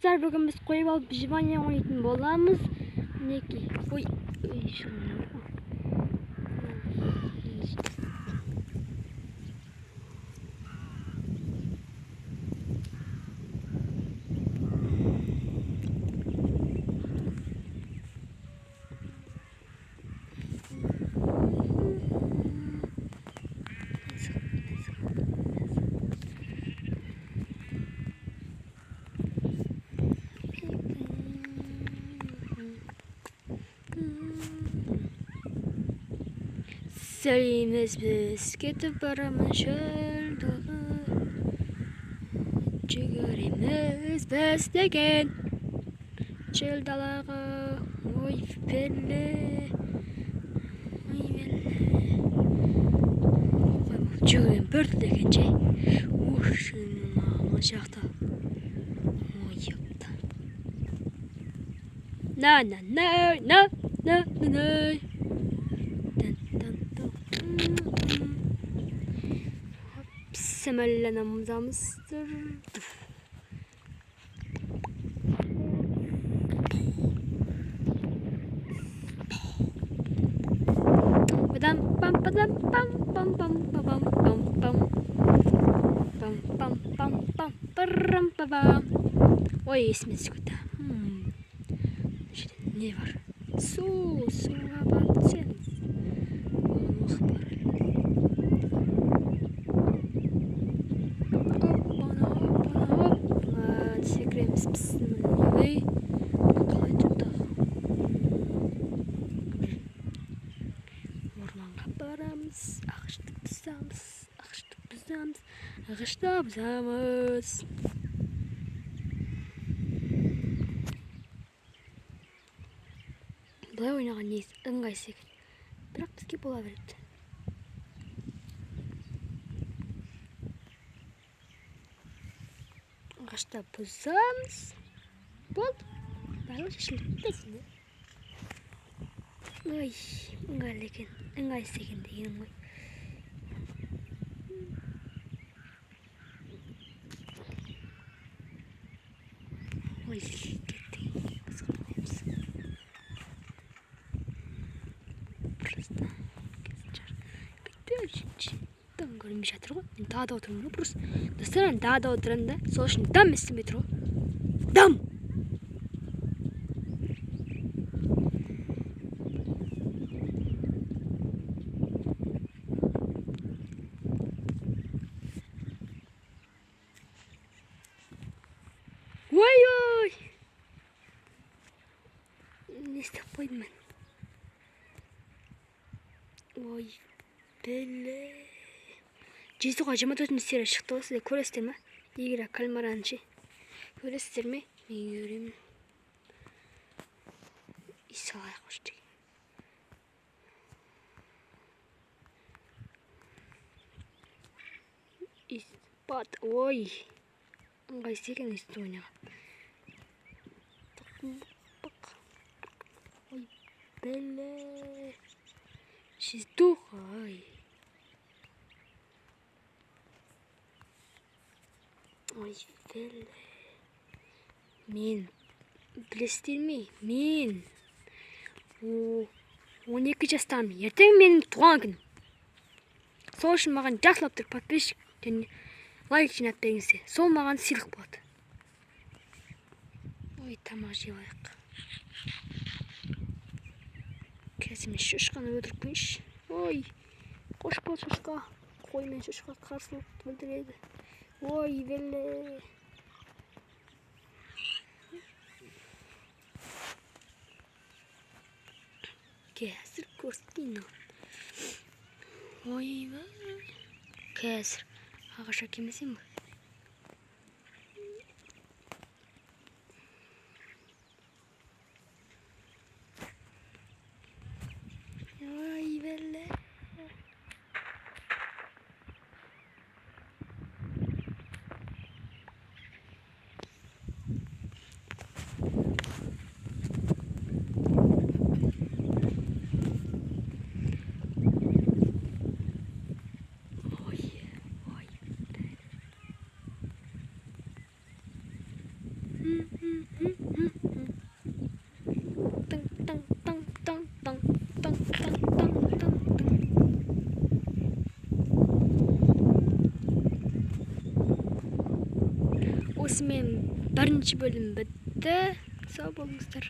Достар, бүгін біз қойып алып выживание ойнайтын боламыз. Мінекей. Ой, ой, Сәлеміз, біз кетіп барамыз шөл далаға. Жүгіреміз біз деген шөл далаға. Ой, пелле. Ой, пелле. Жүгірем бір деген ше. Ух, мына жақта. Ой, ёпта. На, на, на, на, на, на, на. Semellenamız. Badam pam badam pam pam pam pam pam pam pam pam pam pam parram pam. Ой, есіме түсіп кетті. Не бар? Су, суға барып түсеміз. Оның бар. Секіреміз, бісміллә. Қалай тұрды? Орманға барамыз, ағашты бұзамыз, ағашты бұзамыз, ағашты бұзамыз. Былай ойнаған негізі ыңғайсыз екен, бірақ бізге бола береді. Ағашта бұзамыз. Болды. Барлығы шешілді. Бітті. Ой, ыңғайлы екен. Ыңғайсыз екен дегенім ғой. Ой, кеттік. Біз қоямыз. Просто кетті. Дым көрінбей жатыр ғой. Мен далада отырмын ғой, просто. Достар, мен далада отырамын да, сол үшін дым естімей тұр ғой. Дым! Ой, ой! Не істеп қойдым мен? Ой, бәле. Жезуға 24 серия шықты ғой, сіздер көресіздер ме? Игра кальмараны ше. Көресіздер ме? Мен көремін. Үй салайық осы жерге. Үй бат, ой. Ыңғайсыз екен өйстіп ойнаған. Ой, бәле. Жезуға, ой. Ой, бәле. Мен, білесіздер ме? Мен 12 жастамын. Ертең менің туған күнім. Сол үшін маған жақсылап тұрып подписчик және лайк жинап беріңіздер. Сол маған сыйлық болады. Ой, тамақ жеп алайық. Қазір мен шошқаны өлтіріп қояйыншы. Ой, қош бол шошқа. Қой мен шошқа қарсылық білдіреді. Ой, бәле. Қазір көрсетейін. Ойбай. Қазір ағаш әкелмесем бе? Ой, бәле. Ой, ой, бәле. Осымен бірінші бөлім бітті. Сау болыңыздар.